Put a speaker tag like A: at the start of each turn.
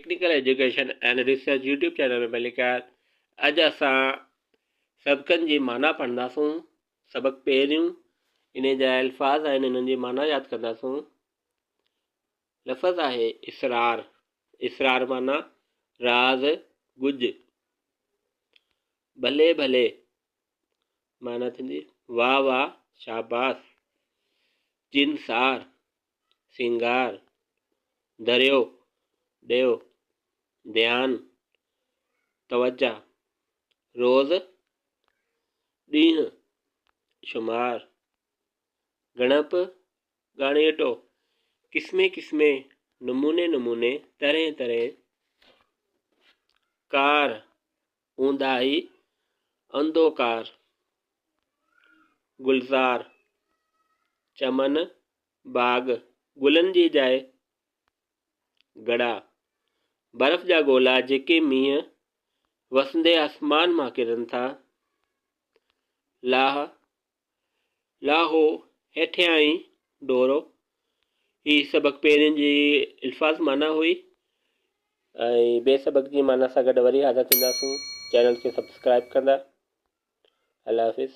A: Technical education and research YouTube channel ۾ ڀليڪار اڄ اسان سبقن جي معنيٰ پڙهنداسون سبق پهريون ان جا الفاظ آهن انهن جي معنيٰ ياد ڪنداسون لفظ آهي اسرار اسرار معنيٰ راز ڳجهه ڀلي ڀلي معنيٰ ٿيندي واهه واهه شاباس جنسار سينگار، دريو، ڏيو، ڌيان، توجه، روز، ڏينهن، شمار، ڳڻپ، ڳاڻيٽو، قسمين قسمين، نموني نموني، طرحين طرحين، ڪار، اونداهي، انڌوڪار، گلزار، چمن، باغ، گلن جي جاء، گڙا، برف جا گولا جيڪي مينهن وسندي آسمان مان ڪرن ٿا، لاهه، لاهو، هيٺيان ئي ڍورو. هي سبق پهرين جي الفاظ معنيٰ هئي ۽ ٻئي سبق جي معنيٰ سان گڏ وري حاضر ٿينداسون. چينل کي سبسڪرائب ڪندا. الله حافظ.